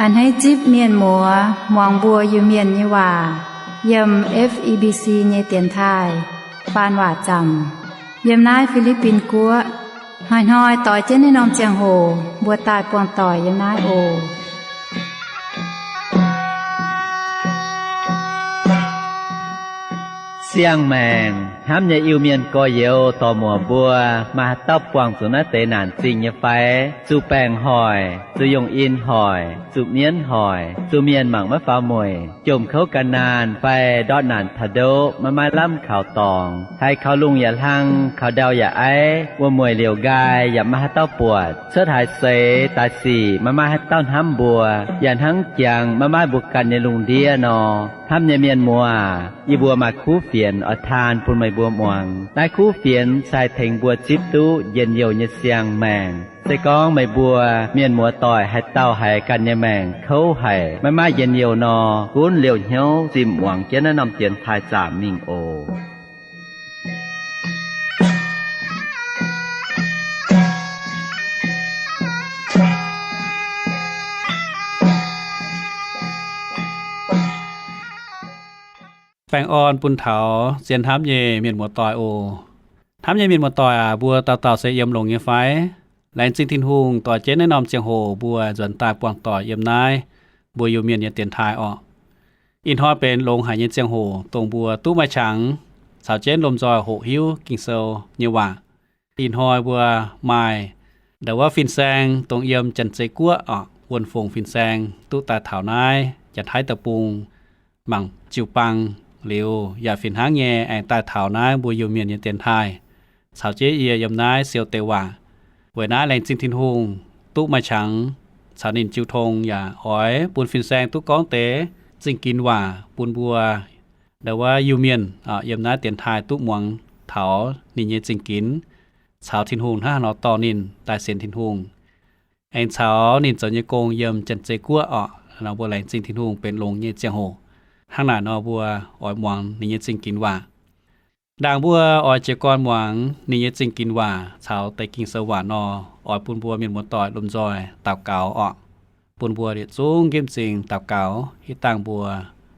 A'hneiv zipv mienh muoz muangx mbuo Iu-Mienh nyei waac yiem F E B C nyei dienx taaih faan waac zaamc yiem naaiv Fi^li^bin Guoqv. Hnoi-hnoi doix jienv naaiv norm ziangh hoc mbuo daaih buangh doic yiem naaiv oc. Siang-maengc hnamv nyei Iu-Mienh gorx-youz dorc-muoc mbuo, maaih haaix dauh buangh zuqc naaiv deix naanc zingh nyei fai? Zuqc baengc hoic, zuqc yungh in hoic, zuqc mienv hoic, zuqc mienh mangc maiv faaux mueic, jomc kouv gan naanh fai ndortv naanc taux ndoqv maiv maaih lamh kaux dorngx, haiz kaux lungh yaac hlang, kaux ndau yaac aiv, wuom-mueic liouc nqaai yaac maiv maaih haaix dauh buatc, cuotv haaix seix daaih sic maiv maaih haaix dauh hnamv mbuo, yaac hnangv jangx maiv maaih mbuo ganh nyei lungh ndiev nor. Hnamv nyei mienh muoz, yie mbuo maaih kuv fienx oix taan bun meih mbuo muangx. Naaiv kuv fienx se haih tengx mbuo zipv duqv njien-youh nyei siang-maengc. Se gorngv meih mbuo mienh muoz-doic haaix dauh haiz ganh nyei maengc kouv haic, maiv maaih njien-youh nor, gunv liouh hnyouv zimh muangx jienv naaiv norm dienx taaih zaamc mingh oc. Baengh orn bun taux zien hnamv nyei mienh muoz-doic oc. Hnamv nyei mienh muoz-doic aac, mbuo dauh dauh se yiem longx nyei fai? Laengz zingh Tin-Hungh dorh jienv naaiv norm ziangh hoc mbuo nzuonx daaih buangh doic yiem naaiv mbuo Iu-Mienh nyei dienx taaih orqc. Ih hnoi benx longx haic nyei ziangh hoc dongh mbuo duqv maaih qangx caux jienv lomh nzoih hoqc hiuv Ging-Sou nyei waac. Ih hnoi mbuo maaih ndau wuov fin-saeng dongh yiem Janx-Zei Guoqv orqc, Wuonh Fongc Fin-Saeng duqv daaih taux naaiv Janx-Taiv Deic-Bung mangc jiu-baang liuz, yaac fih hnangv nyei aengx daaih taux naaiv mbuo Iu-Mienh nyei dienx taaih caux jienv yie yiem naaiv siou deix waac. Weic naaiv laengz zingh Tin-Hungh duqv maaih qangx caux ninh jiu tong yaac oix bun fin-saeng duqv gorngv deix zingh ginx waac bun mbuo ndau wuov Iu-Mienh yiem naaiv dienx taaih duqv muangx taux ninh nyei zingh ginx, caux Tin-Hungh hnangv haaix nor dorh ninh daaih sienx Tin-Hungh, aengx caux ninh zoux nyei gong yiem Janx-Zei Guoqv orqc. Nor mbuo laengz zingh Tin-Hungh benx longx nyei ziangh hoc. Hnangv naaic nor mbuo oix muangx ninh nyei zingh ginx waac. Ndaangc mbuo oix jiez gorn muangx ninh nyei zingh ginx waac caux deix Ging-Sou waac nor, oix bun mbuo mienh muoz-doic lomh nzoih daux gaux orqc, bun mbuo yietc zungv nqemh zingh daux gaux. Hitv dangh mbuo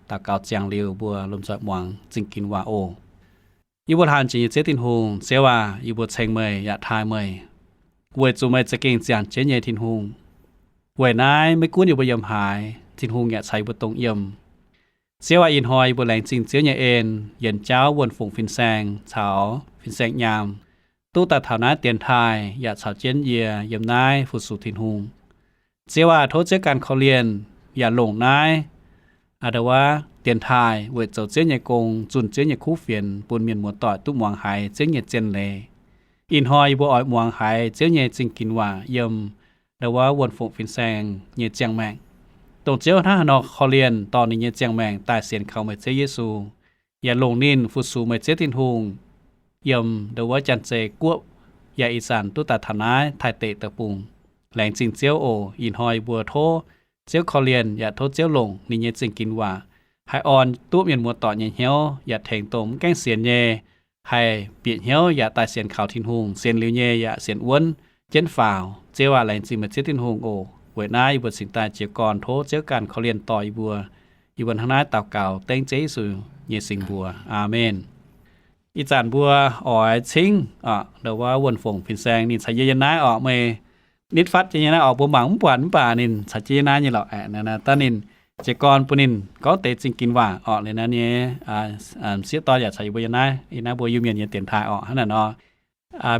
daux gaux ziangx liuz, mbuo lomh nzoih muangx zingh ginx waac oc. Yie mbuo hlaanh jiex nyei Ziouv Tin-Hungh, Ziouv aac, yie mbuo ceng meih yaac taaih meih, weic zuqc meih za'gengh ziangh jienv nyei Tin-Hungh. Weic naaiv maiv gunv yie mbuo yiem haaix, Tin-Hungh yaac caux yie mbuo dongh yiem. Ziouv aac, ih hnoi yie mbuo laengz zingh Ziouv nyei en, yienx jauv Wuonh Fongc Fin-Saeng caux Fin-Saeng Nyaam duqv daaih taux naaiv dienx taaih yaac caux jienv yie yiem naaiv fu-sux Tin-Hungh. Ziouv aac, tov Ziouv ganh korv-lienh yaac longc naaiv a'nda'wuov dienx taaih weic zoux Ziouv nyei gong, zunh Ziouv nyei kuv fienx bun mienh muoz-doic duqv muangx haiz Ziouv nyei zien leiz. Ih hnoi yie mbuo oix muangx haiz Ziouv nyei zingh ginx waac yiem nda'wuov Wuonh Fongc Fin-Saeng nyei ziangh maengc, dongh Ziouv hnangv haaix nor korv-lienh dorh ninh nyei ziangh maengc daaih sienx kaux meih Ziouv Yesu, yaac longc ninh fu-sux meih Ziouv Tin-Hungh yiem nda'wuov Janx-Zei Guoqv, yaac ih zanc duqv daaih taux naaiv Taiv Deic Deic-Bung. Laengz zingh Ziouv oc. Ih hnoi yie mbuo tov Ziouv korv-lienh yaac tov Ziouv longc ninh nyei zingh ginx waac haih orn duqv mienh muoz-doic nyei hnyouv, yaac tengx dongh mv gaengh sienx nyei haih bieqc hnyouv yaac daaih sienx kaux Tin-Hungh, sienx liuz nyei yaac sienx wuonv jienv faaux. Ziouv aac, laengz zingh meih Ziouv Tin-Hungh oc. Weic naaiv yie mbuo cingx daaih jiez gorn tov Ziouv ganh korv-lienh dorh yie mbuo. Yie mbuo hnangv naaiv daux gaux dengv Ziouv Yesu nyei singx mbuox. Aamen. Ih zanc mbuo oix cingv nda'wuov Wuonh Fongc Fin-Saeng ninh caux yie yiem naaiv orqc. Meih nitv fatv jienv yiem naaiv orqc, mbuo mangc mv buatc, mv baac ninh caux jienv yiem naaiv nyei lorqc. Dangh ninh jiez gorn bun ninh gorngv deix zingh ginx waac orqc. Liuz naaiv nyei sieqv dorn yaac caux yie mbuo yiem naaiv, yiem naaiv mbuo Iu-Mienh nyei dienx taaih orqc. Hnangv naaic nor,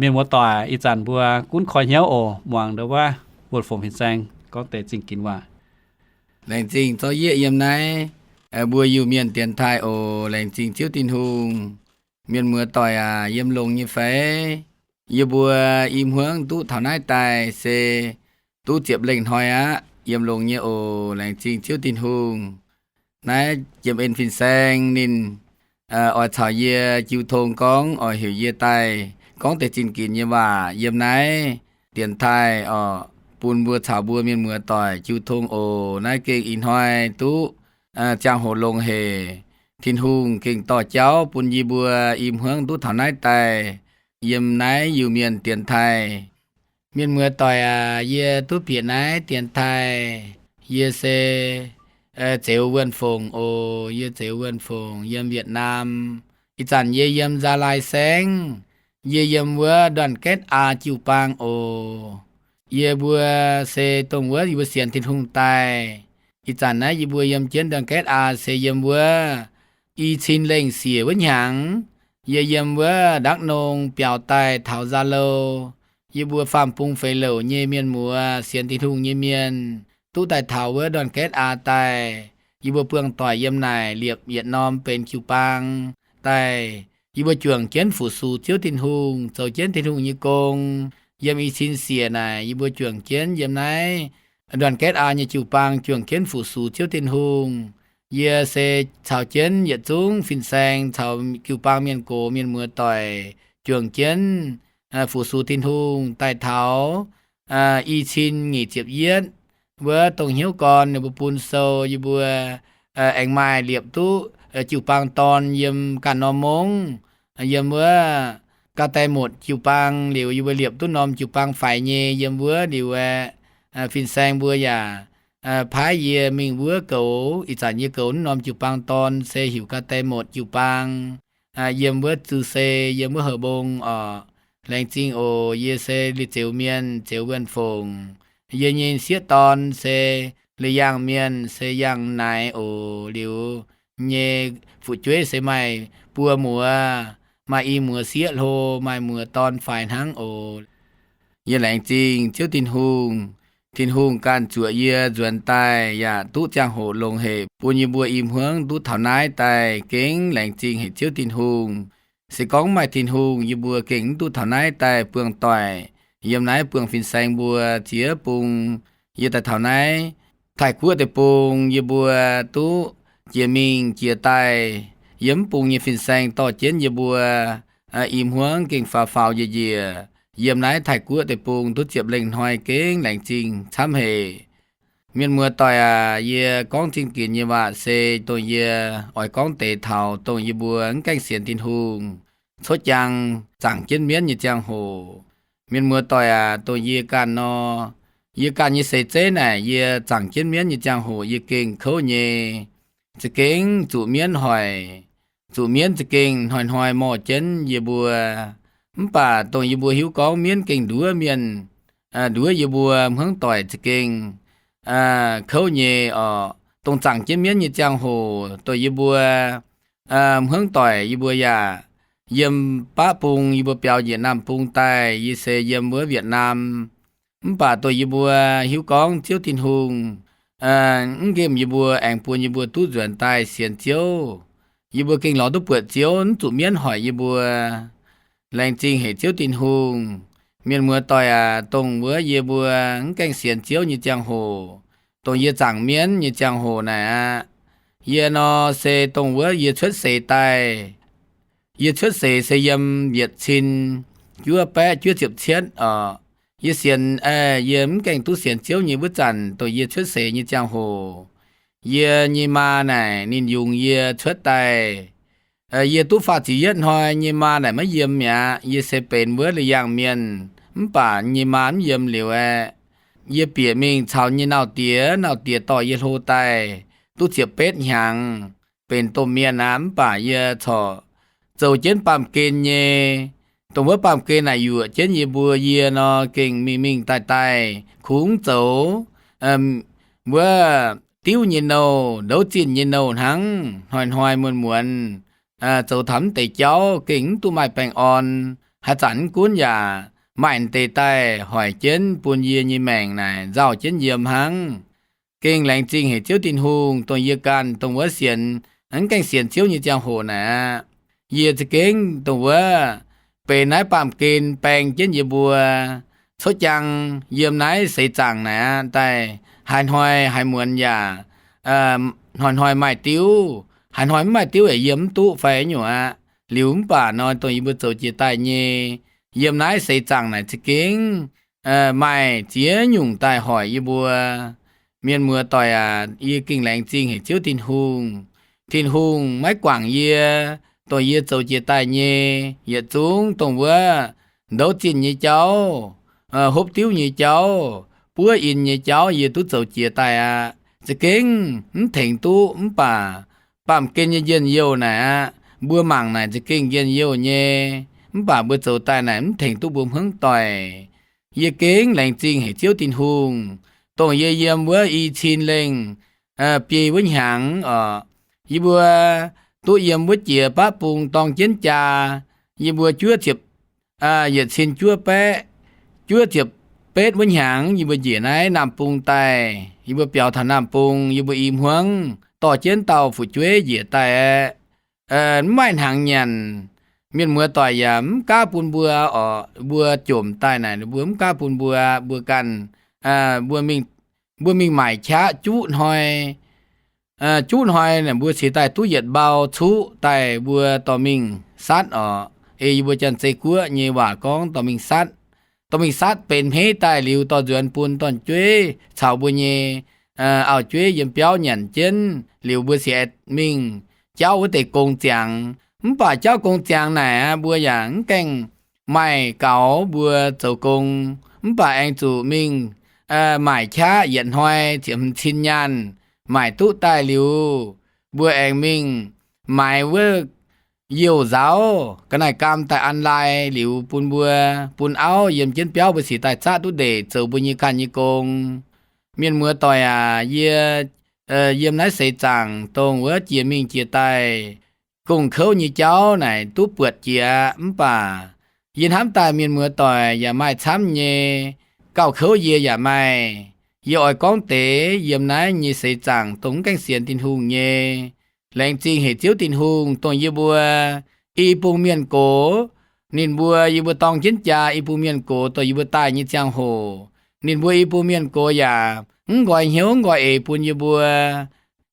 mienh muoz-doic, ih zanc mbuo gunv koi hnyouv oc, muangx nda'wuov Wuonh Fongc Fin-Saeng gorngv deix zingh ginx waac. Laengz zingh zorqv yieqv yiem naaiv mbuo Iu-Mienh dienx taaih oc. Laengz zingh Ziouv Tin-Hungh. Mienh muoz-doic aac, yiem longx nyei fai? Yie mbuo i hmuangv duqv taux naaiv daaih se duqv ziepc lengh hnoi aqv. Yiem longx nyei oc. Laengz zingh Ziouv Tin-Hungh. Naaiv Jiem En Fin-Saeng ninh oix caux yie jiu tong gorngv oix heuc yie daaih gorngv deix zingh ginx nyei waac yiem naaiv dienx taaih orqc, bun mbuo caux mbuo mienh muoz-doic jiu tong oc. Naaiv gengh ih hnoi duqv ziangh hoc longx haic. Tin-Hungh gengh dorh jauv bun yie mbuo i hmuangv duqv taux naaiv daaih yiem naaiv Iu-Mienh dienx taaih. Mienh muoz-doic aac, yie duqv bieqc naaiv dienx taaih Yie se Zeux Wuonh Fongc oc. Yie Zeux Wuonh Fongc yiem Việt Nam. Ih zanc yie yiem Gia Lai Saengv. Yie yiem wuov Đoàn Kết A jiu-baang oc. Yie mbuo se dongh wuov yie mbuo sienx Tin-Hungh daaih. Ih zanc naaiv yie mbuo yiem jienv Đoàn Kết A se yiem wuov i cin lengh siec wuov hnyangx. Yie yiem wuov Đắk Nông biaux daaih taux Zalo. Yie mbuo faam bung feix louc nyei mienh muoz sienx Tin-Hungh nyei mienh duqv daaih taux wuov Đoàn Kết A daaih. Yie mbuo buangh doic yiem naaic liepc yietc norm benx jiu-baang daaih. Yie mbuo juangc jienv fu-sux Ziouv Tin-Hungh, zoux jienv Tin-Hungh nyei gong. Yiem i cin siec naaic yie mbuo juangc jienv yiem naaiv Đoàn Kết A nyei jiu-baang juangc jienv fu-sux Ziouv Tin-Hungh. Yie se caux jienv yietc zungv fin-saeng caux jiu-baang mienh gox mienh muoz doic juangc jienv fu-sux Tin-Hungh daaih taux i cin nyic ziepc yietv wuov dongh hnyouv gorn ninh mbuo bun sou yie mbuo aengx maaih liepc duqv jiu-baang dorn yiem ganh norm mungv, yiem wuov Gaa Dai Motc jiu-baang liuz yie mbuo liepc duqv norm jiu-baang faix nyei yiem wuov liuz aeqv, fin-saeng mbuo yaac paaiv yie mingh wuov goux. Ih zanc yie goux norm jiu-baang dorn se heuc Gaa Dai Motc jiu-baang, yiem wuov Zuu Se, yiem wuov Houc Mbong oc. Laengz zingh oc. Yie se Liuz Zeux Mienh, Zeux Wuonh Fongc. Yie nyei sieqv dorn se Liuz Yangh Mienh, se Yangh Naaiv oc. Liuz nyei fu'jueiv se maaih buo muoz, maaih i muoz sieqv hlo, maaih muoz dorn faix hnangv oc. Yie laengz zingh Ziouv Tin-Hungh. Tin-Hungh ganh zuoqc yie nzuonx daaih yaac duqv ziangh hoc longc hec bun yie mbuo i hmuangv duqv taux naaiv daaih, gengh laengz zingh hec Ziouv Tin-Hungh. Se gorngv maaih Tin-Hungh, yie mbuo gengh mv duqv taux naaiv daaih buangh doic yiem naaiv buangh fin-saeng mbuo ziex bung. Yie daaih taux naaiv Taiv-Guoqv deic-bung, yie mbuo duqv jiex mingh jiex daaih. Yiem mv bung nyei fin-saeng dorh jienv yie mbuo i hmuangv gengh faaux faaux njiec njiec. Yiem naaiv Taiv-Guoqv deic-bung duqv ziepc lengh hnoi, gengh laengz zingh camv hec. Mienh muoz doic aac, yie gorngv zingh ginx nyei waac se dongh yie oix gorngv deix taux dongh yie mbuo mv gaengh sienx Tin-Hungh, cuotv jangx zaangc jienv mienv nyei ziangh hoc. Mienh muoz doic aac, dongh yie ganh nor, yie ganh nyei seix zeiv naaic, yie zaangc jienv mienv nyei ziangh hoc yie gengh kouv nyei. Za'gengh zuqc mienv hoic, zuqc mienv za'gengh hnoi-hnoi morh jienv yie mbuo. Mv baac dongh yie mbuo hiuv gorngv mienv gengh nduov mienh, nduov yie mbuo hmuangv doic za'gengh kouv nyei oc. Dongh zaangc jienv mienv nyei ziangh hoc dongh yie mbuo hmuangv doic yie mbuo yaac yiem baqv bung, yie mbuo biaux njiec Namh Bung daaih, yie se yiem wuov Việt Nam. Mv baac dongh yie mbuo hiuv gorngv Ziouv Tin-Hungh mv nqemh yie mbuo, aengx bun yie mbuo duqv nzuonx daaih sienx Ziouv, yie mbuo gengh lorz duqv buatc Ziouv, mv zuqc mienv hoic yie mbuo. Laengz zingh hec Ziouv Tin-Hungh. Mienh muoz doic aac, dongh wuov yie mbuo mv gaengh sienx Ziouv nyei ziangh hoc, dongh yie zaangc mienv nyei ziangh hoc naaic aqv, yie nor se dongh wuov yie cuotv seix daaih. Yie cuotv seix se yiem yietc cin juov baeqv juov ziepc cietv oc. Yie sienx, yie mv gaengh duqv sienx Ziouv nyei wuov zanc, dongh yie cuotv seix nyei ziangh hoc, yie nyei maa naaic ninh yungz yie cuotv daaih. Yie duqv faah ziepc yietv hnoi, nyei maa naaic maiv yiem mi'aqv. Yie se benx wuov Liuz Yangh Mienh, mv baac nyei maa mv yiem liuz aeqv, yie bieqc mingh caux nyei nauz diex, nauz diex dorh yie hlo daaih duqv ziepc betv hnyangx, benx domh mienh aqv. Mv baac yie corc zoux jienv baamh gen nyei. Dongh wuov baamh gen naaic yuoqc jienv yie mbuo, yie nor gengh mingh mingh daaih daaih, kungx zoux wuov diuv nyei nouh, ndouv zinh nyei nouh hnangv, hnoi-hnoi muonz-muonz zoux taux mv deix jauv gengh mv duqv maaih baengh orn. Haaix zanc mv gunv yaac maaih deix daaih hoic jienv bun yie nyei maengc naaic nzauh jienv yiem hnangv. Gengh laengz zingh hec Ziouv Tin-Hungh, dongh yie ganh dongh wuov sienx, mv gaengh sienx Ziouv nyei ziangh hoc naaic aqv, yie za'gengh dongh wuov benx naaiv baamh gen baeng jienv yie mbuo cuotv jangx yiem naaiv seix zaangc naaic aqv. Daaih haaix hnoi haaix muonz yaac hnoi-hnoi maaih diuv, haaix hnoi mv maaih diuv yaac yiem mv duqv fai nyungc aqv. Liuz mv baac nor dongh yie mbuo zoux jiex daaih nyei, yiem naaiv seix zaangc naaic za'gengh maaih ziex nyungc daaih hoic yie mbuo. Mienh muoz doic aac, yie gengh laengz zingh hec Ziouv Tin-Hungh. Tin-Hungh maiv guangc yie, dongh yie zoux jiex daaih nyei, yietc zungv dongh wuov ndouv zinh nyei jauv, hopv diuv nyei jauv, buov in nyei jauv yie duqv zoux jiex daaih aqv. za'gengh mv tengx duqv, mv baac baamh gen nyei njien-youh naaic aqv, mbuo mangc naaic za'gengh njien-youh nyei, mv baac mbuo zoux daaih naaic mv tengx duqv mbuo hmuangv doic. Yie gengh laengz zingh haic Ziouv Tin-Hungh, dongh yie yiem wuov i cin lengh biei wuov hnyangx oc, yie mbuo duqv yiem wuov jiex baqv bung dorng jienv jaa, yie mbuo juov ziepc, yietc cin juov baeqv, juov ziepc betv wuov hnyangx, yie mbuo njiec naaiv Naamh Bung daaih. Yie mbuo biaux taux Naamh Bung, yie mbuo i hmuangv dorh jienv dauh fu'jueiv njiec daaih aqv. Mv maaih hnaangx nyanc, mienh muoz doic yaac mv gaav bun mbuo oc. Mbuo jomc daaih naaic, mbuo mv gaav bun mbuo, mbuo ganh, mbuo mingh, mbuo mingh maaic qaqv juqv hnoi. Juqv hnoi naaic mbuo cingx daaih duqv yietc mbau cuqv daaih mbuo dorh mingh satv oc. Ei yie mbuo Janx-Zei Guoqv nyei waac gorngv dorh mingh satv. Dorh mingh satv benx hmeiv daaih liuz dorh nzuonx bun dorn-jueiv caux mbuo nyei auv-jueiv yiem biauv nyanc jienv liuz mbuo cingx mingh jauv wuov deix gong ziangx. Mv baac jauv gong ziangx naaic aqv, mbuo yaac mv gaengh maaih gaux mbuo zoux gong, mv baac aengx zuqc mingh maaic qaqv yietc hnoi ziepc hmz cin nyaanh. Maaic duqv daaih liuz, mbuo aengx mingh maaiz wuov youh nzauz ga'naaiv gaam daaih an lai liuz bun mbuo, bun auv yiem jienv biauv mbuo cingx daaih zatv duqv ndeic zoux mbuo nyei ganh nyei gong. Mienh muoz doic aac, yie yiem naaiv seix zaangc dongh wuov jiex mingh jiex daaih, gong-kouv nyei jauv naaic duqv buatc jiex aqv. Mv baac yie hnamv daaih mienh muoz doic yaac maaih camv nyei, gauh kouv yie yaac maaih. Yie oix gorngv deix yiem naaiv nyei seix zaangc dongh mv gaengh sienx Tin-Hungh nyei. Laengz zingh haic Ziouv Tin-Hungh dongh yie mbuo i bung mienh gox, ninh mbuo, yie mbuo dorng jienv jaa i bung mienh gox dongh yie mbuo daaih nyei ziangh hoc, ninh mbuo i bung mienh gox yaac mv nqoi hnyouv nqoi eix bun yie mbuo.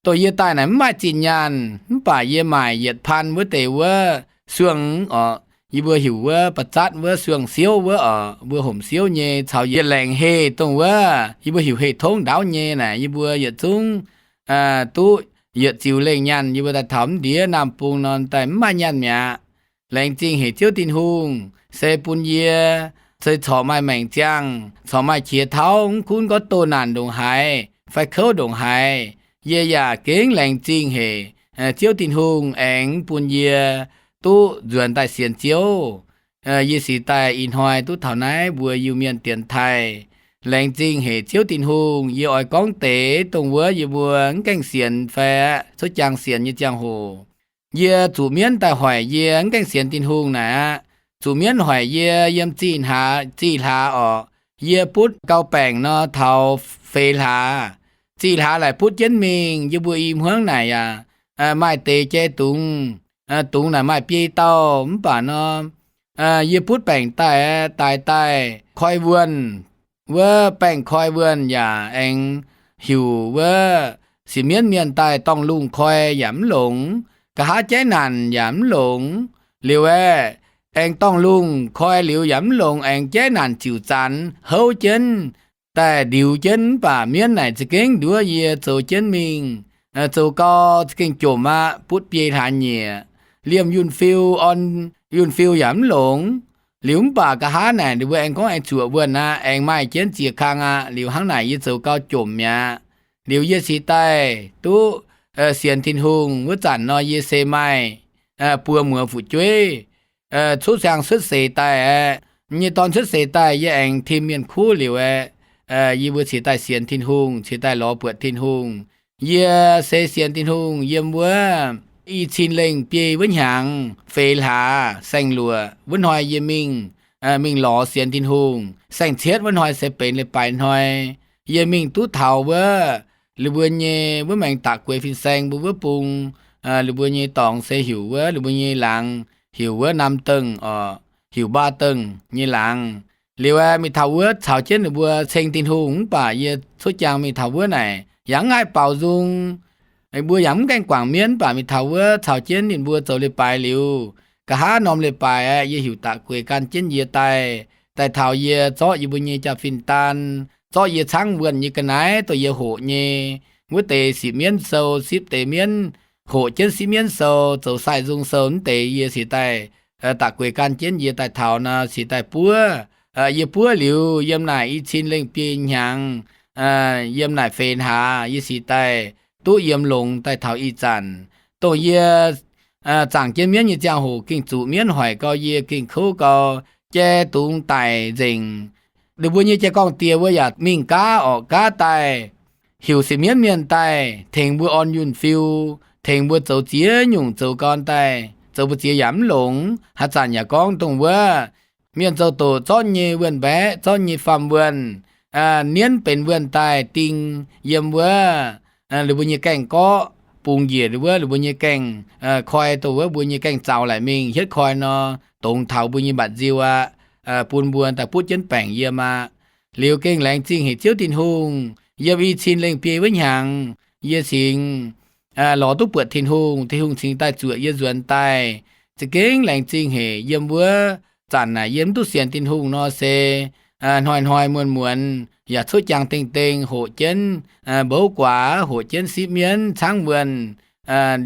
Dongh yie daaih naaic mv maaih zinh nyaanh, mv baac yie maaic yietc paan wuov deix wuov suang oc. Yie mbuo heuc wuov ba'zatv wuov suang siouv wuov oc, mbuo homc siouv nyei caux yietc laengc heh dongh wuov yie mbuo heuc heh tongv ndaauv nyei naaic, yie mbuo yietc zungv duqv yietc ziux lengh nyaanh. Yie mbuo daaih taux mv ndiev Naamh Bung nor daaih mv maaih nyaanh mi'aqv. Laengz zingh haic Ziouv Tin-Hungh se bun yie se corc maaih maengc ziangh, corc maaih qiex tauv, mv gunv gorngv doh naanc ndongc haaix fai kouv ndongc haaix, yie yaac gengh laengz zingh haic Ziouv Tin-Hungh aengx bun yie duqv nzuonx daaih sienx Ziouv. Yie cingx daaih ih hnoi duqv taux naaiv mbuo Iu-Mienh dienx taaih. Laengz zingh haic Ziouv Tin-Hungh. Yie oix gorngv deix dongh wuov yie mbuo mv gaengh sienx fai cuotv jangx sienx nyei ziangh hoc. Yie zuqc mienv daaih hoic yie mv gaengh sienx Tin-Hungh naaic aqv. Zuqc mienv hoic yie yiem zih hlaax, zih hlaax orqc, yie butv gau baengc nor taux feix hlaax. Zih hlaax laaic butv jienv mingh, yie mbuo i hmuangv naaic yaac maaih deix jai dungz. Dungz naaic maaih biei dauh mv baac nor, yie butv baengc daaih, daaih daaih koi wuonh. Wuov baengh koi wuonh yaac aengx heuc wuov sipv mienv mienh daaih dorngh lungh koi yaac mv longx. Nqa'haav jaiv naanc yaac mv longx. Liuz aeqv, aengx dorngh lungh koi liuz yaac mv longx, aengx jaiv naanc ziouc zanx houv jienv, daaih ndiux jienv. Mv baac mienv naaic za'gengh nduov yie zoux jienv mingh. Zoux gau za'gengh jomc aqv, butv biei hlaax nyieqc, liemh yunh fiu, orn yunh fiu yaac mv longx. Liuz mv baac nqa'haav naaic ninh mbuo aengx gorngv aengx zuoqc wuonh aqv, aengx maaih jienv ziex kang aqv. Liuz hnangv naaic yie zoux gau jomc mi'aqv. Liuz yie cingx daaih duqv sienx Tin-Hungh wuov zanc nor, yie se maaih buo muoz fu'jueiv. Cuotv siang cuotv seix daaih aeqv, nyei dorn cuotv seix daaih yie aengx tim mienh kuv liuz aeqv, yie mbuo cingx daaih sienx Tin-Hungh, cingx daaih lorz buatc Tin-Hungh. Yie se sienx Tin-Hungh yiem wuov i cin lengh biei wuov hnyangx feix hlaax saeng-luoqc wuov hnoi yie mingh, mingh lorz sienx Tin-Hungh. Saeng-cietv wuov hnoi se benx leiz-baaix hnoi. Yie mingh duqv taux wuov ninh mbuo nyei wuov maengx daqc gueix fin-saeng mbuo wuov bung. Ninh mbuo nyei dorngx se heuc wuov ninh mbuo nyei laangz heuc wuov Nam Dengh orqc, heuc Mbaa Dengh nyei laangz. Liuz aeqv, mingh taux wuov caux jienv ninh mbuo ceng Tin-Hungh. Mv baac yie cuotv jangx mingh taux wuov naaic yaac mv haih baaux nzung. Mbuo yaac mv gaengh guangc mienv, mv baac mingh taux wuov caux jienv ninh mbuo zoux leiz-baaix liuz, nqa'haav norm leiz-baaix aeqv, yie heuc daqc gueix gan jienv yie daaih. Daaih taux yie zorqv yie mbuo nyei jaa-fin daan, zorqv yie caangv wuonh nyei ga'naaiv dongh yie hoqc nyei wuov deix sipv mienv sou, sipv deix mienv, hoqc jienv sipv mienv sou, zoux sai nzung sou mv deix, yie cingx daaih daqc gueix gan jienv yie daaih taux nor cingx daaih buov. Yie buov liuz yiem naaic i cin lengh biei hnyangx, yiem naaic feix hlaax yie sic daaih duqv yiem longx daaih taux ih zanc. Dongh yie zaangc jienv mienv nyei ziangh hoc gengh zuqc mienv hoic gau yie, gengh kouv gau, jai dungz daic nzengc. Ninh mbuo nyei jai-gorngv-die wuov yaac mingh gaav orqc gaav daaih, heuc sic mienv mienh daaih tengx mbuo orn yunh fiu, tengx mbuo zoux ziex nyungc zoux gorn daaih, zoux mbu'ziex yaac mv longx. Haaix zanc yaac gorngv dongh wuov mienh zoux doqc zorqv nyei wuonh mbaeqv, zorqv nyei faam wuonh, nienv benx wuonh daaih ding yiem wuov ninh mbuo nyei gaengh gorqv, bungx njiec wuov ninh mbuo nyei gaengh, koi dongh wuov mbuo nyei gaengh zaux laic mingh hietv koi nor, dongz taux mbuo nyei mbatc nziu aqv, bun mbuo daaih butv jienv baengc yiem aqv. Liuz gengh laengz zingh hec Ziouv Tin-Hungh, yiem i cin lengh biei wuov hnyangx, yie cingx lorz duqv buatc Tin-Hungh, Tin-Hungh cingx daaih zuoqc yie nzuonx daaih. Za'gengh laengz zingh hec yiem wuov zanc naaic yie mv duqv sienx Tin-Hungh nor se hnoi-hnoi muonz-muonz yaac cuotv jaang deng-deng hoqc jienv mbouv guaax, hoqc jienv sipv mienv caangv wuonh.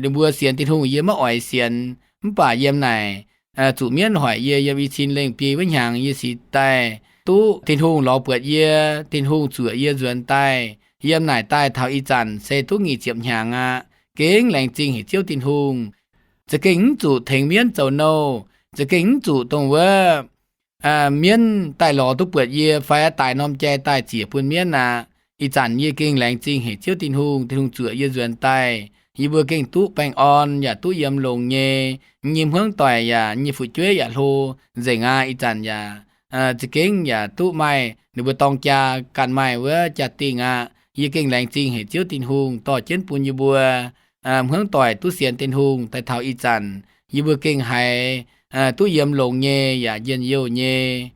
Ninh mbuo sienx Tin-Hungh yie maiv oix sienx, mv baac yiem naaic zuqc mienv hoic yie yiem i cin lengh biei wuov hnyangx yie sic daaih duqv Tin-Hungh lorz buatc yie, Tin-Hungh zuoqc yie nzuonx daaih. Yiem naaic daaih taux ih zanc se duqv nyic ziepc hnyangx aqv. Gengh laengz zingh hec Ziouv Tin-Hungh. Za'gengh mv zuqc tengx mienv zoux nouh, za'gengh mv zuqc dongh wuov mienv daaih lorz duqv buatc yie fai daaih norm jai daaih ziec bun mienv aqv. Ih zanc yie gengh laengz zingh hec Ziouv Tin-Hungh, Tin-Hungh zuoqc yie nzuonx daaih. Yie mbuo gengh duqv baengh orn yaac duqv yiem longx nyei. Nyei hmuangv doic yaac nyei fu'jueiv yaac hlo nzengc aqv. Ih zanc yaac za'gengh yaac duqv maaih ninh mbuo dorng jaa ganh maaih wuov jaa-dingh aqv. Yie gengh laengz zingh hec Ziouv Tin-Hungh dorh jienv bun yie mbuo hmuangv doic duqv sienx Tin-Hungh daaih taux ih zanc. Yie mbuo gengh haiz duqv yiem longx nyei yaac njien-youh nyei.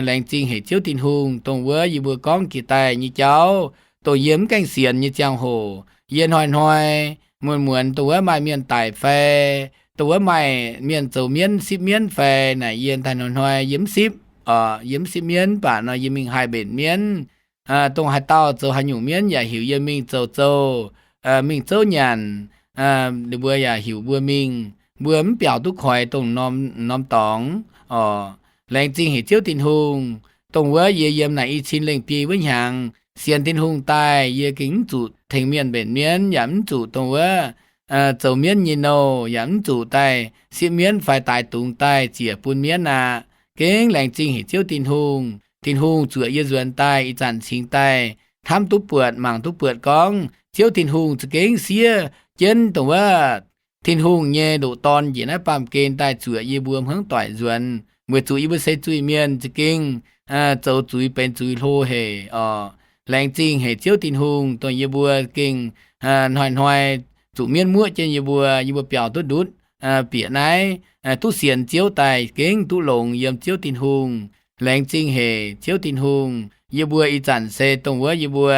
Laengz zingh hec Ziouv Tin-Hungh, dongh wuov yie mbuo gorngv jiex daaih nyei jauv, dongh yie mv gaengh sienx nyei ziangh hoc, yie hnoi-hnoi muonz-muonz dongh wuov maaih mienh daic fai dongh wuov maaih mienh zoux mienv sipv mienv fai naaic, yie daaih hnoi-hnoi yie mv sipv, yie mv sipv mienv baac nor yie mingh haih mbenc mienv. Dongh haaix dauh zoux haaix nyungc mienv yaac heuc yie mingh zoux zouh, mingh zouv nyanc. Ninh mbuo yaac heuc mbuo mingh, mbuo mv biaux duqv koix dongh norm dorngx oc. Laengz zingh hec Ziouv Tin-Hungh, dongh wuov yie yiem naaic i cin lengh biei wuov hnyangx sienx Tin-Hungh daaih, yie gengh mv zuqc tengx mienh mbenc mienv, yaac mv zuqc dongh wuov zoux mienv nyei nouh, yaac mv zuqc daaih sipv mienv fai daix dungz daaih ziec bun mienv aqv. Gengh laengz zingh hec Ziouv Tin-Hungh. Tin-Hungh zuoqc yie nzuonx daaih ih zanc cingx daaih hnamv duqv buatc, mangc duqv buatc gorngv Ziouv Tin-Hungh za'gengh siev jienv dongh wuov Tin-Hungh nyei ndoqc Dorn njiec naaiv baamh gen daaih zuoqc yie mbuo hmuangv doic nzuonx, weic zuqc yie mbuo se zuiz-mienh za'gengh zoux zuiz benx zuiz hlo hec oc. Laengz zingh hec Ziouv Tin-Hungh, dongh yie mbuo gengh hnoi-hnoi zuqc mienv muoqv jienv yie mbuo, yie mbuo biaux duqv ndutv bieqc naaiv, duqv sienx Ziouv daaih gengh duqv longx yiem Ziouv Tin-Hungh. Laengz zingh hec Ziouv Tin-Hungh, yie mbuo ih zanc se dongh wuov yie mbuo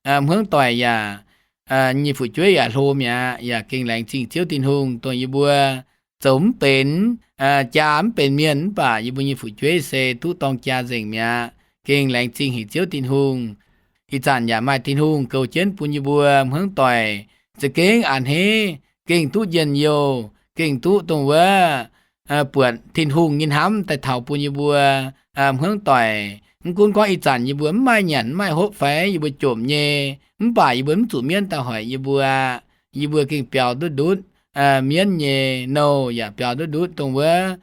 hmuangv doic yaac nyei fu'jueiv yaac hlo mi'aqv, yaac gengh laengz zingh Ziouv Tin-Hungh, dongh yie mbuo zoux mv benx, jaa mv benx mienh mv baac yie mbuo nyei fu'jueiv se duqv dorng jaa nzengc mi'aqv. Gengh laengz zingh hec Ziouv Tin-Hungh. Ih zanc yaac maaih Tin-Hungh goux jienv bun yie mbuo hmuangv doic za'gengh a'hneiv, gengh duqv njien-youh, gengh duqv dongh wuov buatc Tin-Hungh nyei hnamv daaih taux bun yie mbuo hmuangv doic. Mv gunv gorngv ih zanc yie mbuo mv maaih nyanc mv maaih hopv fai yie mbuo jomc nyei, mv baac yie mbuo mv zuqc mienv daaih hoic yie mbuo aqv. Yie mbuo gengh biaux duqv ndutv mienv nyei nouh yaac biaux duqv ndutv dongh wuov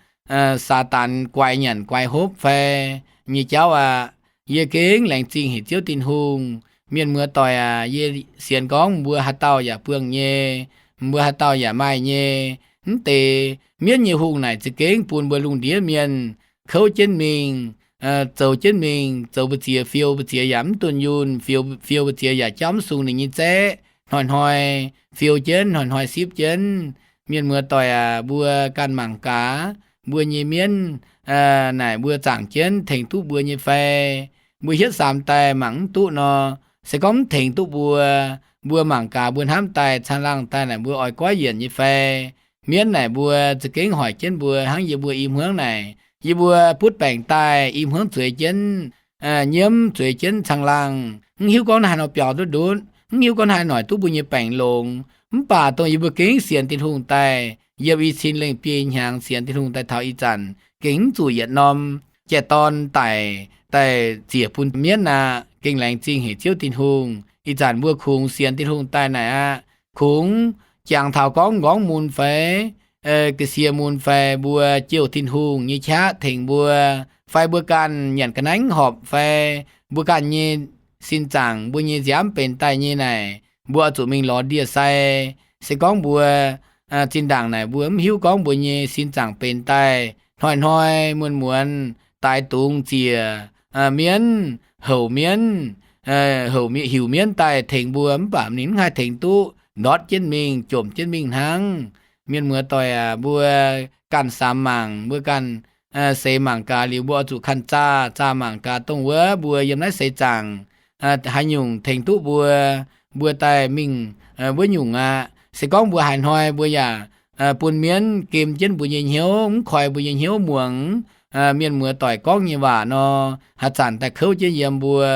Saadaan guaix nyanc guaix hopv fai nyei jauv aqv. Yie gengh laengz zingh hec Ziouv Tin-Hungh. Mienh muoz doic aac, yie sienx gorngv mbuo haaix dauh yaac buangh nyei, mbuo haaix dauh yaac maaih nyei. Mv deix mienv nyei hungh naaic za'gengh bun mbuo lungh ndiev mienh kouv jienv mingh, zoux jienv mingh, zoux mbu'ziex fiou mbu'ziex yaac mv dunh yunh, fiou mbu'ziex yaac jauv mv sung ninh nyei zaeqv, hnoi-hnoi fiou jienv, hnoi-hnoi sipv jienv. Mienh muoz doic aac, mbuo ganh mangc gaax, mbuo nyei mienv naaic mbuo zaangc jienv tengx duqv mbuo nyei fai? Mbuo hietv saamx daaih mangc mv duqv nor, se gorngv mv tengx duqv mbuo, mbuo mangc gaax mbuo hnamv daaih caangh laangh daaih naaic mbuo oix goiv yienc nyei fai? Mienv naaic mbuo za'gengh hoic jienv mbuo hnangv yie mbuo i hmuangv naaic. Yie mbuo butv baengc daaih i hmuangv zueiz jienv, nyiemv zueiz jienv caangh laangh, mv hiuv gorngv haaix nor biaux duqv ndutv, mv hiuv gorngv haaix noic duqv mbuo nyei baengc longx. Mv baac dongh yie mbuo gengh sienx Tin-Hungh daaih, yiem i cin lengh biei hnyangx sienx Tin-Hungh daaih taux ih zanc, gengh mv zuqc yietc norm jai-dorn daic daaih ziec bun mienv aqv. Gengh laengz zingh haic Ziouv Tin-Hungh. Ih zanc mbuo kungx sienx Tin-Hungh daaih naaic aqv, kungx jangx taux gorngv nqorngv mun fai ga'sie mun fai mbuo jouh Tin-Hungh nyei qaqv tengx mbuo, fai mbuo ganh nyanc ga'naaiv horpc fai mbuo ganh nyei sin zaangc mbuo nyei nziaamv benx daaih nyei naaic, mbuo oix zuqc mingh lorz ndie-sai. Se gorngv mbuo zinh ndaangc naaic mbuo mv hiuv gorngv mbuo nyei sin zaangc benx daaih hnoi-hnoi muonz-muonz daix dungz ziec mienv, houc mienv, houc, hiuc mienv daaih tengx mbuo, mv baac ninh mv haih tengx duqv, ndortv jienv mingh, jomc jienv mingh hnangv. Mienh muoz-doic aac, mbuo ganh samx mangc, mbuo ganh seix mangc gaax liuz, mbuo oix zuqc kanh zaah, zaah mangc gaax dongh wuov mbuo yiem naaiv seix zaangc haaix nyungc tengx duqv mbuo, mbuo daaih mingh wuov nyungc aqv. Se gorngv mbuo haaix hnoi mbuo yaac bun mienv gem jienv mbuo nyei hnyouv, mv koi mbuo nyei hnyouv muangx mienh muoz-doic gorngv nyei waac nor, haaix zanc daaih kouv jienv yiem mbuo,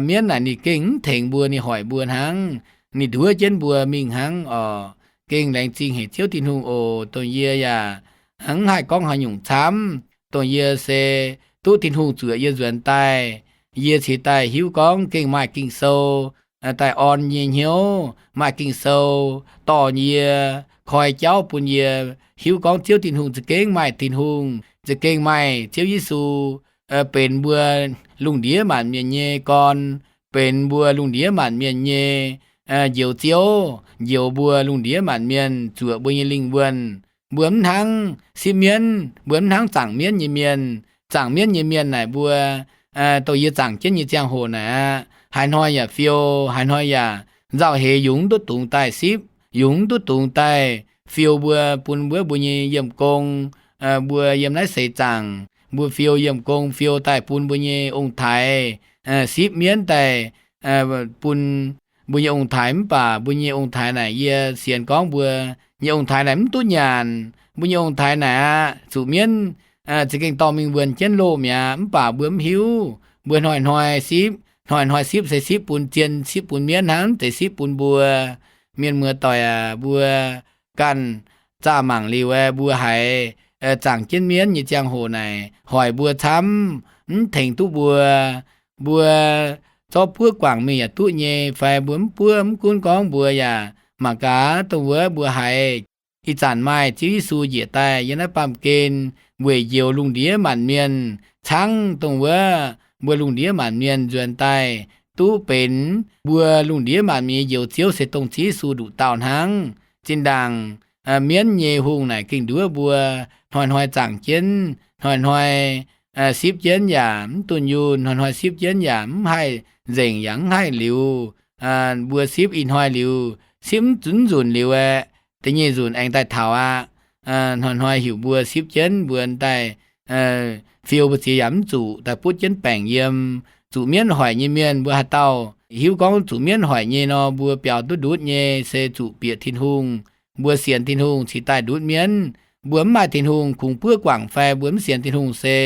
mienv naaic ninh gengh mv tengx mbuo, ninh hoic mbuo hnangv, ninh nduov jienv mbuo mingh hnangv oc. Gengh laengz zingh haic Ziouv Tin-Hungh oc. Dongh yie yaac mv haih gorngv haaix nyungc camv. Dongh yie se duqv Tin-Hungh zuoqc yie nzuonx daaih, yie cingx daaih hiuv gorngv gengh maaih Ging-Sou daaih orn nyei hnyouv, maaih Ging-Sou dorh yie, koi jauv bun yie hiuv gorngv Ziouv Tin-Hungh za'gengh maaih Tin-Hungh, za'gengh maaih Ziouv Yesu benx mbuo lungh ndiev maanc mienh nyei gorn, benx mbuo lungh ndiev maanc mienh nyei Njoux Ziouv, njoux mbuo lungh ndiev maanc mienh, zuoqc mbuo nyei lingh wuonh. Mbuo mv hnangv sipv mienv, mbuo mv hnangv zaangc mienv nyei mienh. Zaangc mienv nyei mienh naaic mbuo, dongh yie zaangc jienv nyei ziangh hoc naaic aqv, haaix hnoi yaac fiou, haaix hnoi yaac nzauh heix, yungz duqv dungz daaih sipv, yungz duqv dungz daaih fiou mbuo, bun wuov mbuo nyei yiemh gong, mbuo yiem naaiv seix zaangc, mbuo fiou yiemh gong, fiou daaih bun mbuo nyei ong-taaix, sipv mienv daaih bun mbuo nyei ong-taaix. Mv baac mbuo nyei ong-taaix naaic, yie sienx gorngv mbuo nyei ong-taaix naaic mv duqv nyanc. Mbuo nyei ong-taaix naaic aqv, zuqc mienv za'gengh dorh mingh wuonh jienv loh mi'aqv. Mv baac mbuo mv hiuv. Mbuo hnoi-hnoi sipv, hnoi-hnoi sipv se sipv bun zien, sipv bun mienv hnangv, mv zeiz sipv bun mbuo. Mienh muoz-doic aac, mbuo ganh zaah mangc liuz aeqv, mbuo haiz zaangc jienv mienv nyei ziangh hoc naaic hoic mbuo camv, mv tengx duqv mbuo. Mbuo zorqv buov guangc mingh yaac duqv nyei, fai mbuo mv buov, mv gunv gorngv mbuo yaac mangc gaax dongh wuov mbuo haiz ih zanc maaih Ziouv Yesu njiec daaih yiem naaiv baamh gen weic njoux lungh ndiev maanc mienh, caangv dongh wuov mbuo lungh ndiev maanc mienh nzuonx daaih duqv benx mbuo lungh ndiev maanc mienh nyei Njoux Ziouv se dongh Ziouv Yesu nduqc dauh hnangv. Zinh ndaangc mienv nyei hungh naaic gengh nduov mbuo, hnoi-hnoi zaangc jienv, hnoi-hnoi sipv jienv yaac mv dunh yunh, hnoi-hnoi sipv jienv yaac mv haih nzengc yaac mv haih liuz. Mbuo sipv ih hnoi liuz, sipv mv zunc nzunc liuz aeqv, da'nyeic nzunc aengx daaih taux aqv. Hnoi-hnoi heuc mbuo sipv jienv, mbuo daaih fiou mbu'ziex yaac mv zuqc, daaih butv jienv baengc yiem. Zuqc mienv hoic nyei mienh, mbuo haaix dauh hiuv gorngv zuqc mienv hoic nyei nor, mbuo biaux duqv ndutv nyei se zuqc bieqc Tin-Hungh. Mbuo sienx Tin-Hungh cingx daaih ndutv mienv. Mbuo mv maaih Tin-Hungh kungx buov guangc fai mbuo mv sienx Tin-Hungh se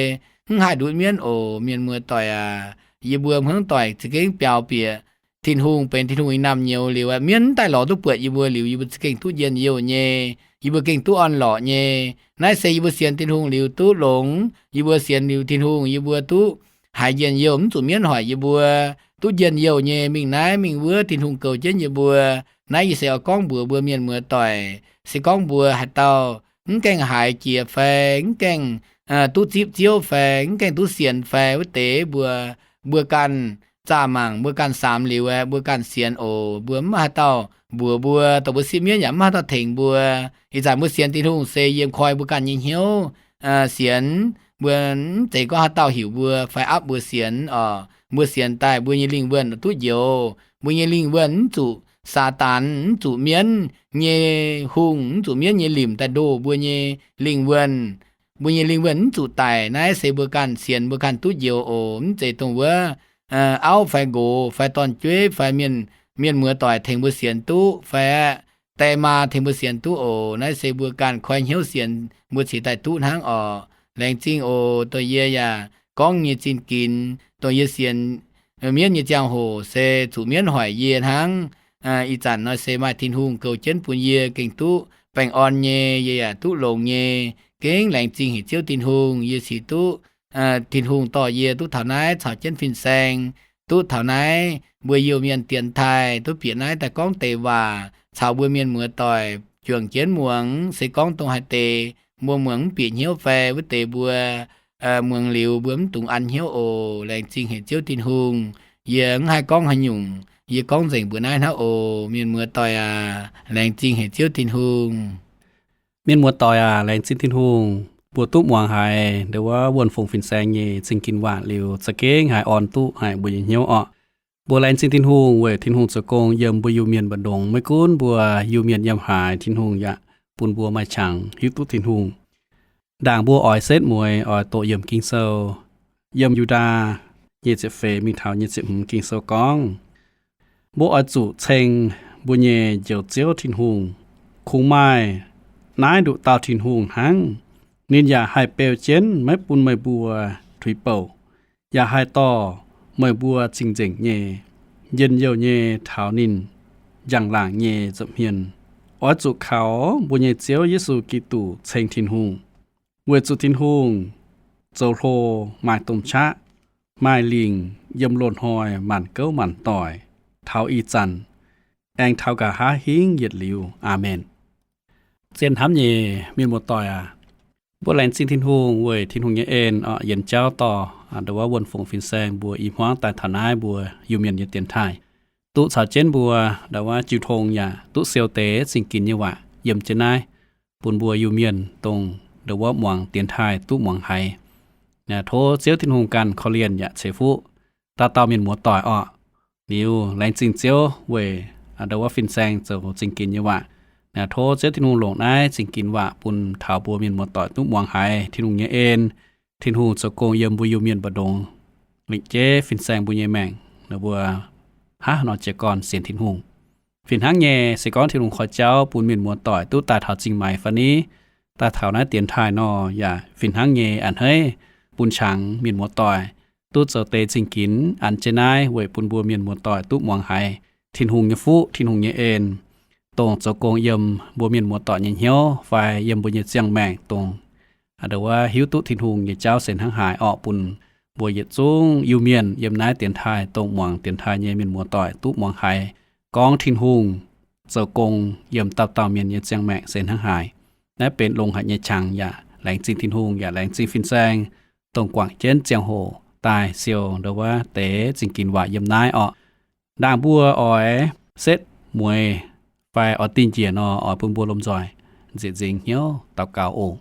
mv haih ndutv mienv oc. Mienh muoz-doic aac, yie mbuo hmuangv doic za'gengh biaux bieqc Tin-Hungh, benx Tin-Hungh nyei naamh nyouz liuz aeqv, mienv mv daaih lorz duqv buatc yie mbuo liuz, yie mbuo za'gengh duqv njien-youh nyei, yie mbuo gengh duqv orn-lorqc nyei. Naaiv se yie mbuo sienx Tin-Hungh liuz duqv longx. Yie mbuo sienx liuz Tin-Hungh, yie mbuo duqv haiz njien-youh, mv zuqc mienv hoic yie mbuo, duqv njien-youh nyei, mingh naaiv mingh wuov Tin-Hungh goux jienv yie mbuo. Naaiv yie se oix gorngv mbuox mbuo mienh muoz-doic, se gorngv mbuo haaix dauh mv gaengh haiz jiex fai mv gaengh duqv zipv Ziouv fai mv gaengh duqv sienx fai wuov deix mbuo, mbuo ganh zaah mangc, mbuo ganh samx liuz aeqv, mbuo ganh sienx oc. Mbuo mv haaix dauh mbuox mbuo, dongh mbuo sipv mienv yaac mv haaix dauh tengx mbuo. Ih zanc mbuo sienx Tin-Hungh se yiem koi mbuo ganh nyei hnyouv sienx. Mbuo mv zeiz gorngv haaix dauh heuc mbuo fai apv mbuo sienx oc. Mbuo sienx daaih mbuo nyei lingh wuonh duqv njoux. Mbuo nyei lingh wuonh mv zuqc Saadaan, mv zuqc mienv nyei hungh, mv zuqc mienv nyei limc daaih ndoh mbuo nyei lingh wuonh. Mbuo nyei lingh wuonh mv zuqc daic. Naaiv se mbuo ganh sienx mbuo ganh duqv njoux oc. Mv zeiz dongh wuov auv fai nqox fai dorn-jueiv fai mienh, mienh muoz-doic tengx mbuo sienx duqv fai aeqv, die maa tengx mbuo sienx duqv oc. Naaiv se mbuo ganh koi hnyouv sienx mbuo cingx daaih duqv hnangv oc. Laengz zingh oc. Dongh yie yaac gorngv nyei zinh ginx, dongh yie sienx mienv nyei ziangh hoc se zuqc mienv hoic yie hnangv. Ih zanc nor se maaih Tin-Hungh goux jienv bun yie gengh duqv baengh orn nyei, yie yaac duqv longx nyei. Gengh laengz zingh haic Ziouv Tin-Hungh, yie cingx duqv Tin-Hungh dorh yie duqv taux naaiv caux jienv fin-saeng. duqv taux naaiv mbuo Iu-Mienh dienx taaih duqv bieqc naaiv daaih gorngv deix waac caux mbuo mienh muoz-doic juangc jienv muangx. Se gorngv dongh haaix deix mbuo muangx mv bieqc hnyouv fai wuov deix mbuo muangx liuz mbuo mv dungx an hnyouv oc. Laengz zingh haic Ziouv Tin-Hungh. Yie mv haih gorngv haaix nyungc, yie gorngv nzengc mbuox naaiv hnangv oc. Mienh muoz-doic aac, laengz zingh haic Ziouv Tin-Hungh. Mienh muoz-doic aac, laengz zingh Tin-Hungh, mbuo duqv muangx haiz ndongc wuov wuonh fongc fin-saeng nyei zingh ginx waac liuz, za'gengh haih orn duqv haic mbuo nyei hnyouv orqc. Mbuo laengz zingh Tin-Hungh weic Tin-Hungh zoux gong yiem mbuo Iu-Mienh mbu'ndongx. Maiv gunv mbuo Iu-Mienh yiem haaix, Tin-Hungh yaac bun mbuo maaih qangx hiuv duqv Tin-Hungh. Ndaangc mbuo oix setv mueiz oix doqc yiemc Ging-Sou, yiem Yu^ndaa nyei ziepc feix mingh taux nyei ziepc hmz Ging-Sou gorngv, mbuo oix zuqc ceng mbuo nyei Njoux Ziouv Tin-Hungh. Kungx maaih naaiv nduqc dauh Tin-Hungh hnangv. Ninh yaac haih beu jienv maiv bun meih mbuo tuix bouc, yaac haih dorh meih mbuo cing-nzengc nyei, njien-youh nyei taux ninh njang-laangc nyei nza'hmien. Oix zuqc kaux mbuo nyei Ziouv Yesu Giduc ceng Tin-Hungh, weic zuqc Tin-Hungh zoux hlo, maaih domh qaqv, maaih lingc yiem loz-hnoi maanc gouv maanc doic, taux ih zanc, aengx taux nqa'haav hingv yietc liuz. Aamen. Zien hnamv nyei mienh muoz-doic aac, mbuo laengz zingh Tin-Hungh weic Tin-Hungh nyei en orqc, yienx jauv dorh ndongc wuov wuonh fongc fin-saeng mbuo i hmuangv daaih taux naaiv mbuo Iu-Mienh nyei dienx taaih, duqv caux jienv mbuo ndongc wuov jiu tong yaac duqv siou deix zingh ginx nyei waac yiem jienv naaiv, bun mbuo Iu-Mienh dongh ndongc wuov muangx dienx taaih duqv muangx haiz. Tov Ziouv Tin-Hungh ganh korv-lienh yaac ceix fuqv dauh dauh mienh muoz-doic orqc. Liuz laengz zingh Ziouv weic ndongc wuov fin-saeng zoux zingh ginx nyei waac. Tov Ziouv Tin-Hungh longc naaiv zingh ginx waac bun taux mbuo mienh muoz-doic duqv muangx haiz Tin-Hungh nyei en. Tin-Hungh zoux gong yiem mbuo Iu-Mienh mbu'ndongx, lingc jeiv fin-saeng mbuo nyei maengc, ninh mbuo haaix nor jiez gorn sienx Tin-Hungh. Fih hnangv nyei, se gorngv Tin-Hungh koi jauv bun mienh muoz-doic duqv daaih taux zingh maix fai ni, daaih taux naaiv dienx taaih nor, yaac fih hnangv nyei a'hneiv bun qangx mienh muoz-doic duqv zoux deix zingh ginx an jienv naaiv weic bun mbuo mienh muoz-doic duqv muangx haiz Tin-Hungh nyei fuqv, Tin-Hungh nyei en, dongh zoux gong yiem mbuo mienh muoz-doic nyei hnyouv fai yiem mbuo nyei ziangh maengc, dongh ndongc wuov hiuv duqv Tin-Hungh nyei jauv se hnangv haaix orqc, bun mbuo yietc zungv Iu-Mienh yiem naaiv dienx taaih, dongh muangx dienx taaih nyei mienh muoz-doic duqv muangx haiz gorngv Tin-Hungh zoux gong yiem dauh dauh mienh nyei ziangh maengc se hnangv haaix. Naaiv benx longx haic nyei qangx yaac laengz zingh Tin-Hungh yaac laengz zingh fin-saeng, dongh guangc jienv ziangh hoc daaih siou ndongc wuov deix zingh ginx waac yiem naaiv orqc. Ndaangc mbuo oix setv mueiz fai oix dingh njiec nor, oix bun mbuo lomh nzoih nzieqc nzingx hnyouv daux gaux oc.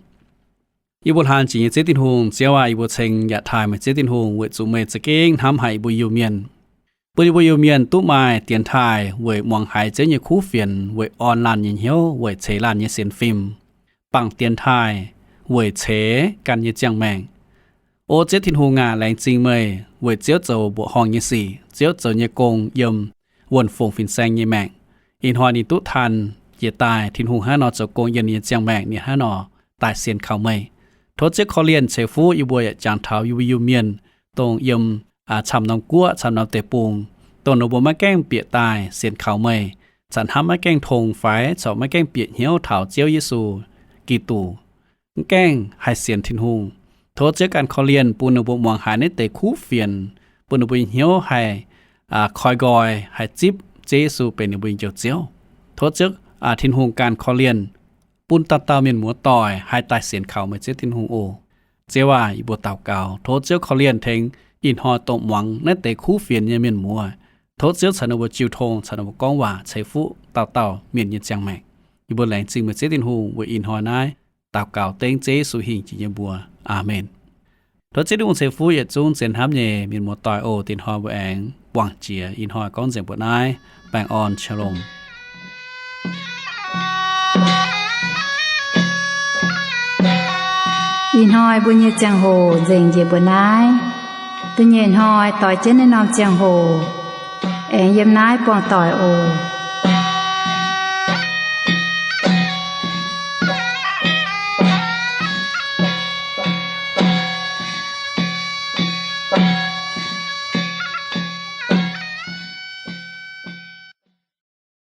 Yie mbuo hlaang jiex nyei Ziouv Tin-Hungh, Ziouv aac, yie mbuo ceng yaac taaih meih Ziouv Tin-Hungh weic zuqc meih za'gengh hnamv haic yie mbuo Iu-Mienh, bun yie mbuo Iu-Mienh duqv maaih dienx taaih weic muangx haiz Ziouv nyei kuv fienx, weic orn laanh nyei hnyouv, weic ceix laanh nyei sienx fim, bangc dienx taaih weic ceix ganh nyei ziangh maengc. O Ziouv Tin-Hungh aac, laengz zingh meih weic Ziouv zoux mbuoqc horngh nyei sic, Ziouv zoux nyei gong yiem wuonh fongc fin-saeng nyei maengc. Ih hnoi ninh duqv taan jiex daaih, Tin-Hungh hnangv nor zoux gong yiem ninh nyei ziangh maengc, ninh hnangv nor daaih sienx kaux meih. Tov Ziouv korv-lienh ceix fuqv yie mbuo yaac jangx taux yie mbuo Iu-Mienh, dongh yiem camv norm guoqv, camv norm deic-bung, dongh ninh mbuo maiv gaengh bieqc daaih sienx kaux meih, zanc hnamv maiv gaengh tong fai corc maiv gaengh bieqc hnyouv taux Ziouv Yesu Giduc, mv gaengh haih sienx Tin-Hungh. Tov Ziouv ganh korv-lienh bun ninh mbuo muangx haiz naaiv deix kuv fienx, bun ninh mbuo nyei hnyouv haih koi nqoi, haih zipv Ziouv Yesu benx ninh mbuo nyei Njoux Ziouv. Tov Ziouv Tin-Hungh ganh korv-lienh bun dauh dauh mienh muoz-doic haih daaih sienx kaux meih Ziouv Tin-Hungh oc. Ziouv aac, yie mbuo daux gaux tov Ziouv korv-lienh tengx ih hnoi dongh muangx naaiv deix kuv fienx nyei mienh muoz. Tov Ziouv caux ninh mbuo jiu tong, caux ninh mbuo gorngv waac, ceix fuqv dauh dauh mienh nyei ziangh maengc. Yie mbuo laengz zingh meih Ziouv Tin-Hungh weic ih hnoi naaiv daux gaux dengv Ziouv Yesu hingh jiex nyei mbuox. Aamen. Tov Ziouv Tin-Hungh ceix fuqv yietc zungv zien hnamv nyei mienh muoz-doic oc. Dinh hnoi mbuo aengx buangh jiex. Ih hnoi gorngv nzengc mbuo naaiv. Baengh orn, shalom. Ih hnoi mbuo nyei ziangh hoc nzengc njiec mbuo naaiv. Da'nyeic hnoi doix jienv naaiv norm ziangh hoc aengx yiem naaiv buangh doic oc.